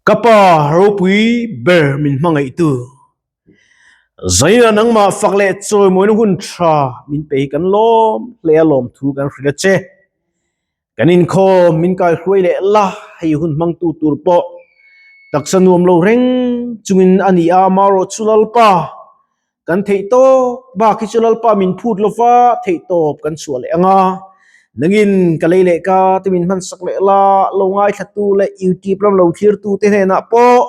Ka Pa ropui ber min hmangaihtu, Zaina nangmah fak leh chawimawina hun tha min pe hi kan lawm hle a lawmthu kan hrilh a che. Kan inkhawm min kaihruai leh la hei hun hmangtu tur pawh taksa nuam lo reng chungin a ni a, amaherawhchu Lalpa Kan theih tawp bak hi chu Lalpa min phut lova theih tawp kan chhuah leh ang a. Nangin ka lei leh ka te min hmansak leh la, lo ngaithlatu leh YouTube lam lo thlirtu te hnenah pawh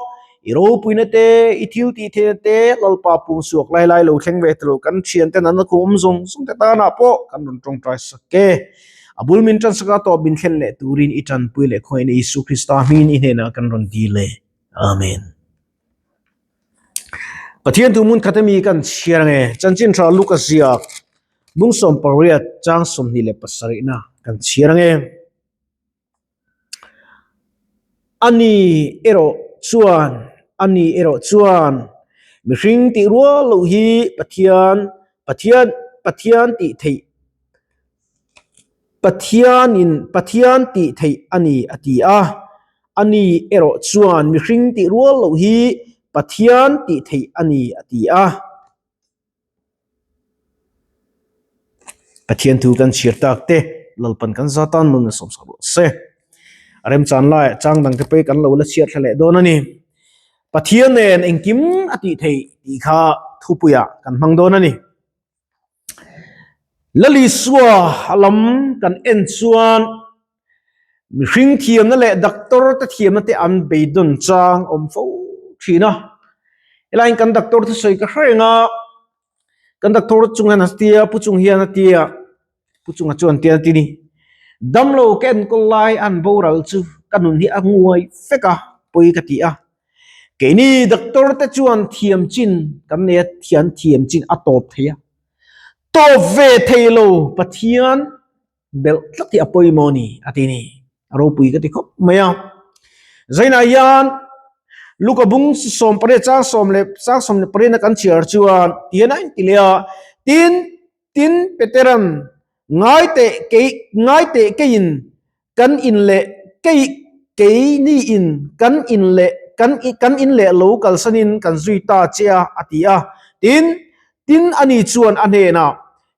i ropuina te, i thil tih theihna te Lalpa pung chhuak lai lai lo thleng ve tel kan thian ten an la khum awm zawng zawng te tanah pawh kan rawn tawngtai sak e. A bul min tansak a tawp min thlen leh turin i tanpui leh khawihin Isu Krista hmingin i hnenah kan rawn dil e. Amen. Pathian tu hmun khat ami kan chhiar ange chanchin tha Luka ziak bung 18 chang 27 na kan chhiar ange ani erawh chuan ani erawh chuan mihring tih rual loh hi Pathian Pathian Pathian tih theih Pathianin Pathian tih theih a ni a ti a. A ni erawh chuan mihring tih rual loh hi Pathian tih theih a ni a ti a. Pathian thu kan chhiar tak te Lalpan kan za tan nun a sawmsak rawh se. A remchan laiah chang dang te pawh hi kan lo la chhiat thla leh dawn a ni. Pathian nen engkim a tih theih tih kha thupuiah kan hmang dawn a ni. Lalisua lam kan en chuan mihring thiamna leh doctor te thiamna te an beidawn chang awm fo thin a. Helaiin kan doctor thusawi ka hre reng a, kan doctor chung hian a tia pu chung hian a tia pu chunga chuan tia a ti ni. Damlo ka enkawl lai an boral chu ka nun hi a nguai vek a pawi ka ti a. Keini doctor te chuan thiam chin kan nei a, thian thiam chin a tawp thei a, tawp ve thei lo Pathian belh tlat hi a pawimawh a ni a ti ni, a ropui ka ti khawp mai a. Zainah hian Luka bung 18 chang 18 na kan chhiar chuan tihian a inti leh a, tin tin Peteran ngai teh kei ngai teh keiin Kan in leh kei kei ni in kan in leh kan kan in leh lo kalsanin kan zui ta che a, a ti a. Tin, tin ani chuan a hnenah,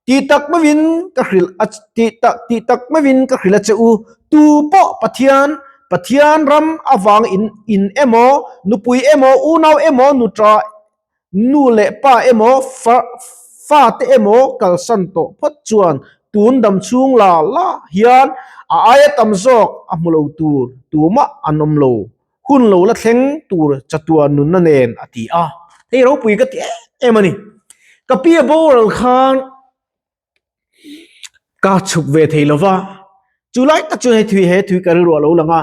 Tih tak meuhin ka hrilh a tih tak tih tak meuhin ka hrilh a che u, tu pawh Pathian Pathian ram avang in in emaw, nupui emaw, unau emaw, nuṭa Nu leh pa emaw, fa fate emaw kalsan tawh phawt chuan tun dam chhung la la hian a aia tam zawk a hmu lo tur tumah an awm lo. Hun lo la thleng tur chatuan nunna nen a ti a. Hei ropui ka ti em em a ni. Ka pi a boral khan ka chhuk ve thei lo va, chu lai tak chuan hei thui he thui ka rilru a lo lang a.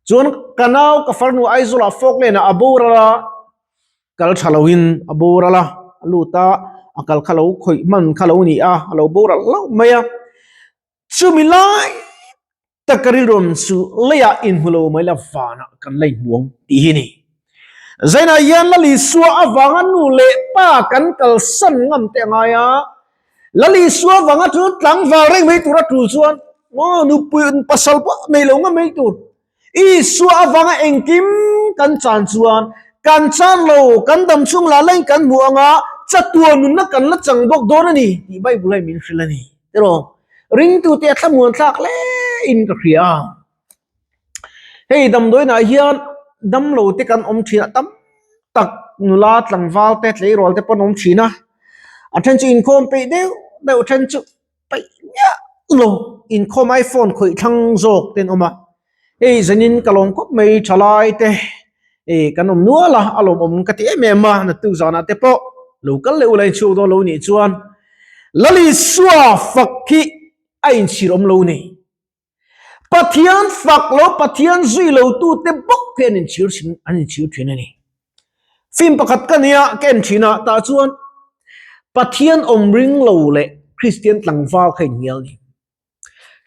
Chuan ka nau ka farnu Aizawlah Falkland ah a boral a. Kal tha loin a boral a, a lut a, a kal kha lo khawih hman kha lo ni a, a lo boral hlauh mai a. Chumi lai tak ka rilruam chu leiah inhmu lo mai la vanah kan la inhmu ang tih hi a ni. Zainah hian Lalisua avanga nu leh pa kan kalsan ngam te a ngai a, Lalisua avanga chu tlangval reng mai tur a tul chuan maw nupui pasal pawh nei lo ngam mai tur. Isua avanga engkim kan chan chuan kan chan lo, kan dam chhung lah lain kan hmu anga chatuan nunna kan la chang bawk dawn a ni tih Bible hian min hrilh a ni. Tiraw? Ringtute a thlamuan thlak hle in ka hria a. Hei damdawiinah hian damlo te kan awm thin a, tam tak nula tlangval te tleirawl te pawh an awm thin a. A then chu inkhawm peih deuh deuh, a then chu paih miah lo inkhawm ai phone khawih thlang zawk te an awm a hei zanin ka lawm khawp mai thalai te ih kan awm nual a a lawmawm ka ti em em a naktuk zanah te pawh lo kal leh ula inchhuak dawn lo nih chuan Lalisua fak hi a inchhir awm lo ni. Pathian fak lo, Pathian zui lo tute bawk hi an inchhir thin, an inchhir thin a ni. Film pakhat ka nia ka en thin a, tah chuan Pathian awm ring lo leh Kristian tlangval kha inhnial ni.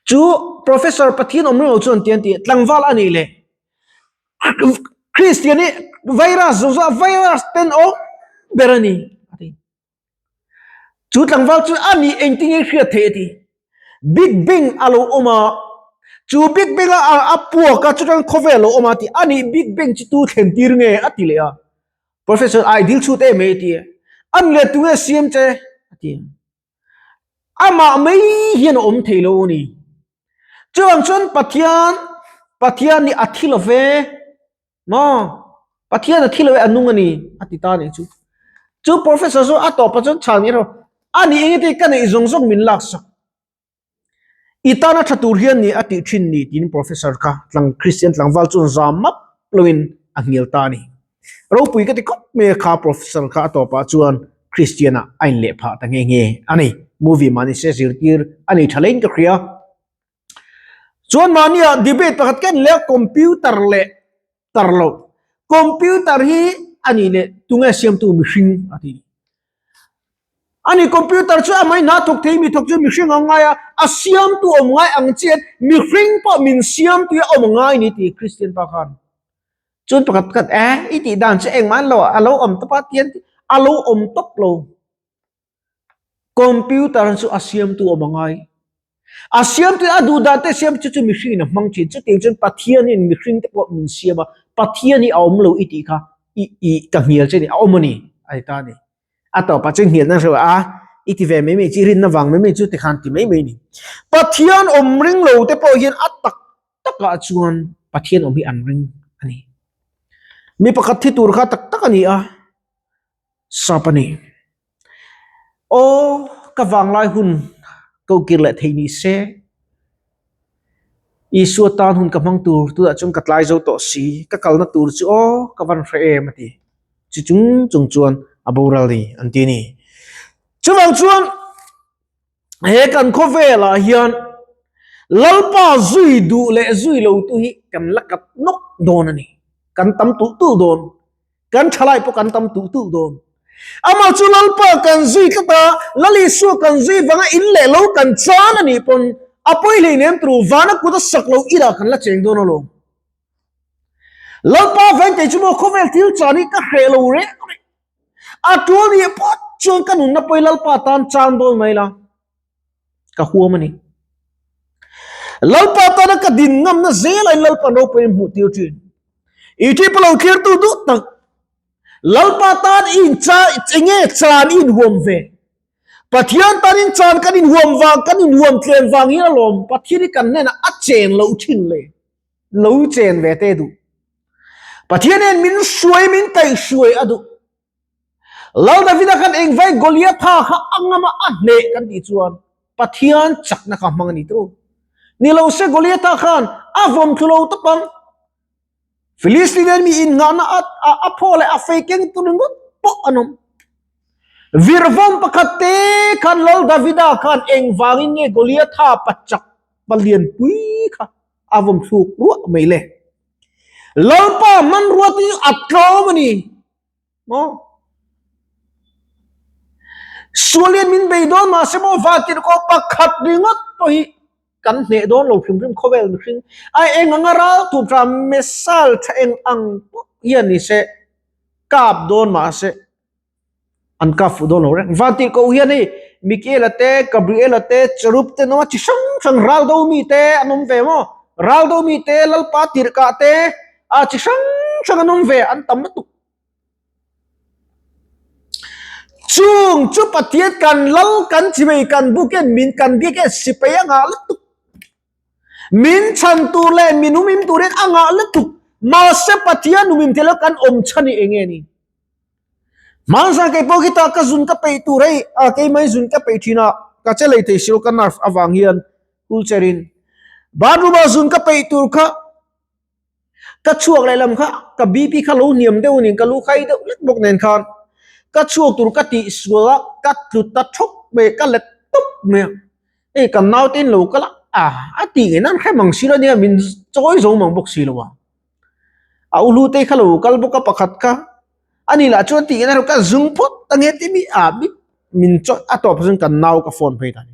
Chu Professor Pathian awm ring lo chuan ti an ti, tlangval a nih leh Kristian hi virus zawh zawh virus ten awm ber a ni a ti. Chu tlangval chu a nih engtin nge hriat theih a ti. Big Bang a lo awm a, Chu Big Bang a a puak a chutang khawvel lo awm a ti a nih Big Bang chu tu thlen tir nge a ti leh a. Professor ai dil chhut em mai a ti a. A ni leh tunge siam che a ti a. Amah mai hian a awm thei lo a ni. Chuvang chuan Pathian Pathian hi a thi lo ve. Maw? Pathian a thi lo e a nung a ni a ti ta nih chu. Chu professor chu a tawpah chuan chhan nge a nih eng ete ka neih zawng zawng min laksak. I tana tha tur hian ni a tih thin ni tiin professor kha tlang Christian tlangval chuan zam map loin a hnial ta a ni. Ropui ka ti khawp mai a kha professor kha a tawpah chuan Christian ah a inleh phah ta nghe nghe a ni. Movie mahni se zirtir a nei tha lein ka hria. Chuan mahnia debate pakhat ken leh computer leh tar lo. Computer hi a nih leh tunge siamtu mihring a ti. A ni computer chu a mai hna thawk thei mi thawk chu mihring ang ngai a, a siamtu awm ngai ang chian mihring pawh min siamtu hi a awm ngai ni ti Christian pa khan. Chuan pakhat pakhat eh i tih dan chu engmah an lo a lo awm tawp a tian a lo awm tawp lo. Computer chu a siamtu awm a ngai. A siamtu a duh dan te siam chu chu mihring in a hmang thin. Chutiang chuan Pathian in mihring te pawh min siam a, Pathian hi a awm lo i tih kha i i ka hnial che ni, a awm a ni a ti ta a ni. A tawpah chuan hnial nan hreuh a, i ti ve mai mai chu i rinna vang mai mai chu tikhan ti mai mai a ni. Pathian awm ring lo te pawh hian a tak takah chuan Pathian awm hi an ring a ni. Mi pakhat thi tur kha tak tak a ni a. Sap a ni. Aw, ka vanglai hun ko kir leh thei ni se. Isua tan hun ka hmang tur tunah chuan ka tlai zo tawh si. Ka kalna tur chu aw, ka van hre em a ti. Chu chung chung chuan a boral ni an ti a ni. Chuvang chuan he kan khawvelah hian Lalpa zui duh leh zui lo tu hi kan la kat nawk dawn a ni. Kan tam tulh tulh dawn. Kan thalai pawh kan tam tulh tulh dawn. Amah chu Lalpa kan zui tlat a, Lal Isua kan zui vanga in leh lo kan chan a nih pawn a pawi hleinem turu vana kut a sak lo ira kan la cheng dawn alawm. Lalpa vengte chu maw khawvel thil chan hi ka hreh lo reng reng. A tul nih phawt chuan ka nunna pawi Lalpa tan chan dawn mai la. Ka huam a ni. Lalpa tana ka din ngamna zela in Lalpa ropuiin hmuh tir thin. I thi pawh lo thlirtu duh tak. Lalpa tan i in cha enge chan i inhuam ve. Pathian tan in chan kan inhuam vang kan inhuam tlem vang hian alawm Pathian hi kan hnenah a chen lo thin le. Lo chen ve te duh. Pathian hian min hruai min kaihhruai a duh. Lal Davida khan engvai Goliatha kha a ngama a hneh kan tih chuan Pathian chakna kha hmang a ni tawh. Ni lo se Goliatha khan a vawm thlu lo tawp ang. Philistine mi innghahna a a phaw leh a fei keng tur ringawt pawh an awm. Virvawm pakhat te khan Lal Davida khan engvangin nge Goliatha pachak palianpui kha a vawm thluk ruah mai le. Lalpa hmanrua te chu a tlawm a ni. Maw? Sual hian min bei dawn mahse maw vantirhkoh pakhat ringawt pawh hi kan hneh dawn lo hrim hrim khawvel mihring a eng anga ral tur tha missile tha eng ang pawh hian ni se kap dawn mahse an kap fuh dawn lo reng. Vantirhkoh hian hei Michaela te Gabriela te Cherub te an awm a chi hrang hrang ral do mi te an awm ve maw ral do mi te Lalpa tirhkah te a chi hrang hrang an awm ve an tam lutuk. Chung chu Pathian kan lal kan chimei kan buken min kan biaken sipai a ngah lutuk. Min chhan tur leh min humhim turin a ngah lutuk. Mahse Pathian humhim thei lo kan awm chhan hi enge ni? Hmanzan kei pawh khita ka zun ka peih tur hei a keimah hi zun ka peih thin a ka che lei thei silo ka nerve avang hian wheelchair in bathroom ah zun ka peih tur kha Ka chhuak leh lam kha ka BP kha lo hniam deuh nen ka lu khai deuh lek bawk nen khan ka chhuak tur ka tih sual a ka tlu ta thawk mai ka let tawp mai a hei kan naute in lo kal a ah a tih ngei nan hrem ang si lo nia min chawi zo mang bawk si lo a a u hlute kha lo kal bawk a pakhat kha ani lah chuan tih ngei nan ka zung phawt ange ti mi ah min chawi a tawp chuan kan nau ka phone phei ta ni.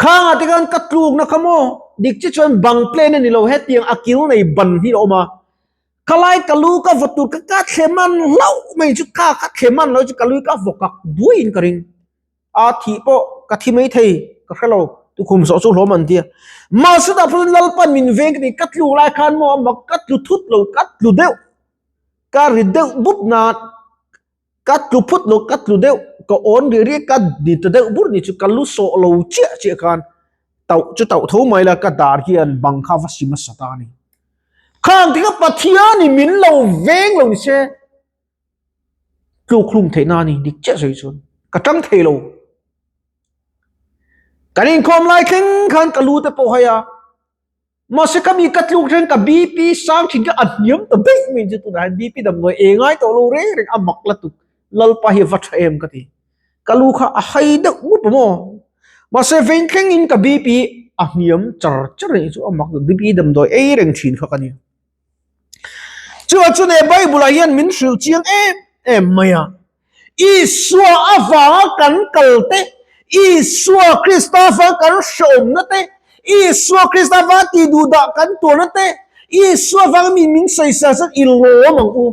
Khangah te khan ka tlukna kha maw dik chi chuan bang plane a ni lo hetiang a kil nei ban hi a awm a khalai ka lu ka vaw tur ka ka thle man hlauh mai chu ka ka thle man lo chu ka lu ka vaw kak duaiin ka ring a thih pawh ka thi mai thei ka hre lo. Tukhum sawh chu hlawm an tia. Mahse tah pawh chuan Lalpan min veng ka ti, ka tluk lai khan maw a mak ka tlu thut lo, ka tlu deuh, ka ri deuh bup nan ka tlu phut lo, ka tlu deuh, ka awn ri riak ka ni ta deuh bur ni chu ka lu sawh lo chiah chiah khan tauh chu tauh tho mai la ka dar hian bang kha va si hmasa ta a ni. Khang te kha Pathianin min lo veng lo ni se tluk hlum theihna a ni dik chiah sawi chuan ka tang thei lo. Kan inkhawm lai thleng khan ka lu te pawh hei a. Mahse ka mi ka tluk then ka BP sang thin kha a hniam ta daih mai chu tunah hian BP damdawi e ngai tawh lo reng reng a mak la tuk Lalpa hi a va tha em ka ti. Ka lu kha a hai deuh mup a maw? Mahse vein thleng in ka BP a hniam char char anih chu a mak BP damdawi ei reng thin kha ka ni. Chuvang chuan he Bible ah hian min hrilh chiang em em mai a. Isua avanga kan kal te, Isua Krista avanga kan hrehawmna te, Isua Krista avanga tih duh dah kan tuarna te, Isua avanga mi min sawisel chuan i lawm ang u.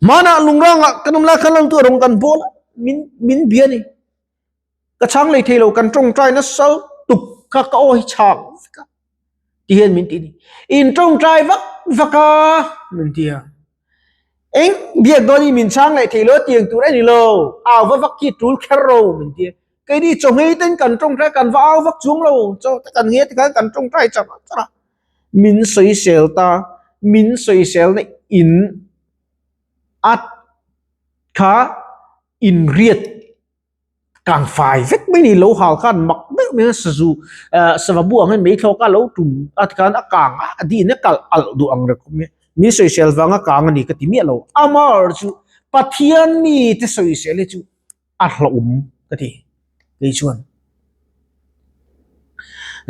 Hmanah lungrangah kan awm lai khan laltu a rawng kan bawl a, min min bia a ni. Ka chhang lei thei lo, kan tawngtai nasa tuk kha ka aw hi chhang vek a ti hian min ti a ni. In tawngtai vak vak a min ti a, eng biak dawn hi min chhang leh thei lo tiang tur a ni lo, au va vak khi tul kher ro min ti a. Keini chawhmei ten kan tawngtai kan va au vak chuang lo, chaw te kan nge tikhan kan tawngtai char char a, min sawisel ta, min sawisel na in a kha inriat. Kang fai vek mai ni lo hal khan mak deuh mai a sazu eh sava bu ang hian mai thlawk a lo tum a tikhan a kang a a din a kalh alh duh ang reng khawp mai a mi sawisel vanga kang a ni ka ti miah lo amah chu Pathian mi te sawisel hi chu a hlauhawm ka ti kei chuan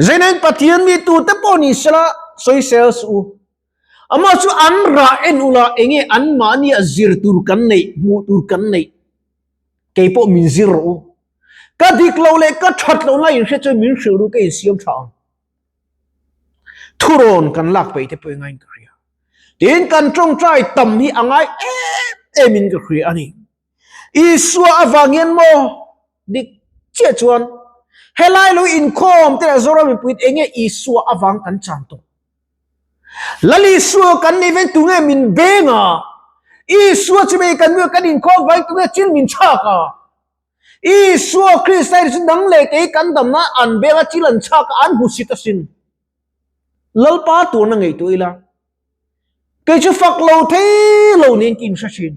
Zainain Pathian mi tute pawh ni sela sawisel suh u amah chu an rah en ula enge anmahni a zir tur kan neih hmuh tur kan neih. Kei pawh min zir rawh u. Ka dik lo leh ka that lo lai inhria chuan min hrilh ru ka insiam tha ang. Thurawn kan lak peih te pawh engaiin ka hria. Tin kan tawngtai tam hi a ngai em em in ka hria a ni. Isua avang hian maw dik chiah chuan helai lo inkhawm te leh Zoram mipuiin enge Isua avang kan chan tawh. Lal Isua kan nih veng tunge min beng a, Isua chu mei kan kan inkhawm vang tunge chil min chhak a. Isua Krista hi chu dang leh kei kan damna an beng a chil an chhak a an hmusit asin. Lalpa tuarna ngaihtuah ila. Kei chu fak lo thei lo niin ka inhre thin.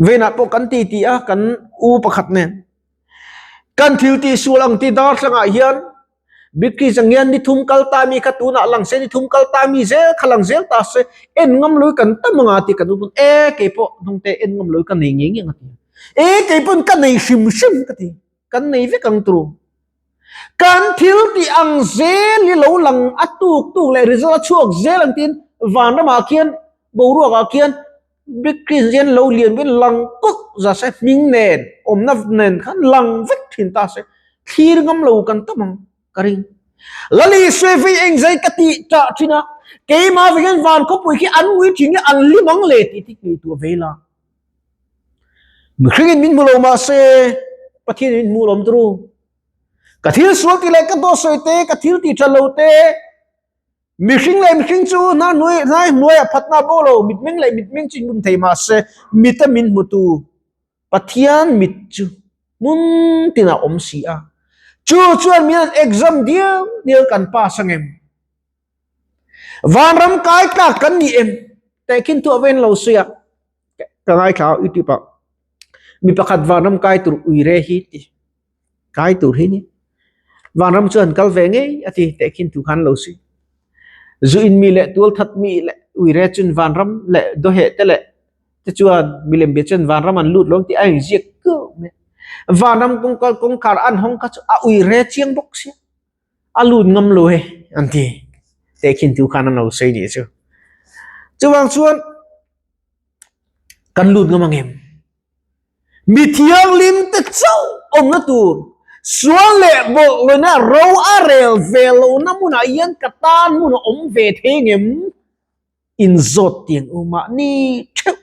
Venah pawh kan ti ti a kan u pakhat nen kan thil tih sual ang tih darthlangah hian Bikri chang hian ni thum kal ta mi kha tunah lang se ni thum kal ta mi zel kha lang zel ta se en ngam lo kan tam anga tih kan u pawn e kei pawh hnungte en ngam lo ka nei ngei ngei ang a ti e kei pawn ka nei hrim hrim ka ti kan nei vek ang turu. Kan thil tih ang zel hi lo lang a tuk tuk leh result a chhuak zel ang tiin vanramah khian boruakah khian big screen hian lo lian vek lang kulh za se hming nen awmna nen khan lang vek thin ta se thlir ngam lo kan tam ang ka ring. Lali Suevi engzai ka tih tah thin a keimah vek hian van khawpui khi an ngui thin nge an hlim ang le tih te ngaihtuah ve ila. Mihringin min hmu lo mah se Pathianin min hmu lawm turu. Ka thil sual ti leh ka dawt sawi te, ka thil ti tha lo te, mihring leh mihring chu hna hnuai hnai hnuaiah phatna bo lo, mitmeng leh mitmeng chu inbum thei mah se mita min hmutu Pathian mit chu hmun tinah awm si a. Chu chuan min han exam dial dial kan pass angem? Vanram kai tlak kan ni em? Tehkhin thu a ven lo sawi a, ka ngaithla a youtube ah mi pakhat vanram kai tur uire hi ti kai tur hi ni vanram chu an kal ve ngei a ti tehkhin thu khan lo sawi zu in mi leh tual that mi leh uire chun vanram leh dawheh te leh te chuan milem bia chuan vanram an lut lo tih a inziak kuau mai a vanram kawngka kawngkhar an hawng kha chu a uire chiang bawk sia. A lut ngam lo he an ti. Tehkhin tu khan an lo sawi nih chu. Chuvang chuan kan lut ngam ang em? Mi thianghlim te chauh awmna tur sual leh bawlhhlawhna ro a rel ve lohna hmunah hian ka tan hmun a awm ve thei ngem? Inzawt tiang u mahni theuh.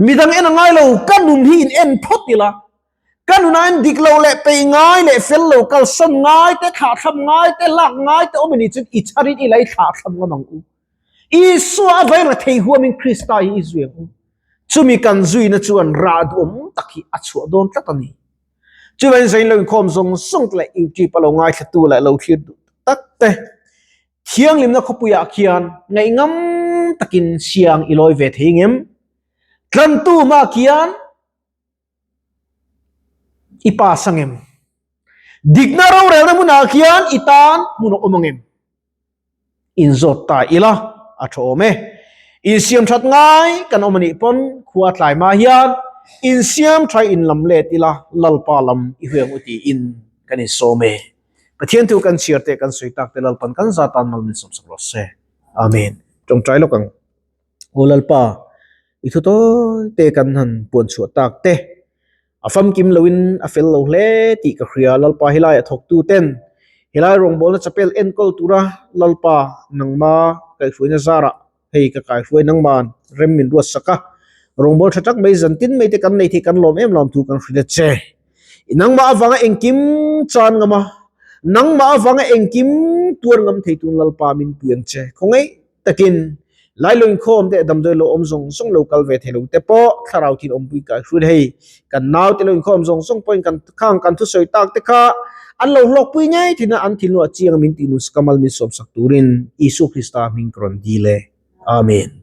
Midang en a ngai lo, ka nun hi in en phawt ila, ka nunah en dik lo leh peih ngai leh fel lo kalsan ngai te, thlahthlam ngai te, lak ngai te awm a nih chuan i chharin i la i thlahthlam ngam ang u. Isua a vai rethei huamin Krista hi i zui ang u. Chumi kan zuina chuan rah duhawm tak hi a chhuah dawn tlat a ni. Chuvangin zain lo inkhawm zawng zawng te leh YouTube a lo ngaithlatu leh lo thlir duh tak te thianghlimna khawpuiah khian ngaihngam takin siang i lawi ve thei ngem? Tlantu hma khian i pass angem? Dikna rorelna hmunah khian i tan hmun a awm angem? Inzawt ta ila a tha awm e. Insiam that ngai kan awm anih pawn khua tlai hma hian insiam tha in lam let ila Lalpa lam i huang u tiin kan insawm e. Pathian thu kan chhiar teh kan sawi tak te Lalpan kan za tan mal min sawmsak rawh se. Amen. Tawngtai lawk ang. Aw Lalpa, i thu tawi te kan han puan chhuah tak te, a famkim loin a fel lo hle tih ka hria. Lalpa helai a thawktu ten helai rawngbawlna chapel enkawl tura Lalpa nangma kaihhruaina zarah hei ka kaihhruai nangman rem min ruat sak a, rawngbâwl ṭha tak mai zan tin mai te kan nei thei kan lawm em lawm thu kan hrilh a che. Nangmah avanga engkim chan ngam a, nangmah avanga engkim tuar ngam thei tun Lalpa min pui ang che. Khawngaih takin Lailo inkhawm te damdawi lo awm zawng zawng lo kal ve thei lo te pawh thlarau thil awmpui kai hrut hei kan nau te lo inkhawm zawng zawng pawhin kan khang kan thusawi tak te kha an lo hlawkpui ngei thin a an thilnuah chiang min tih nun sakamal min sawmsak turin Isua Krista hming ka rawn dil e. Amen.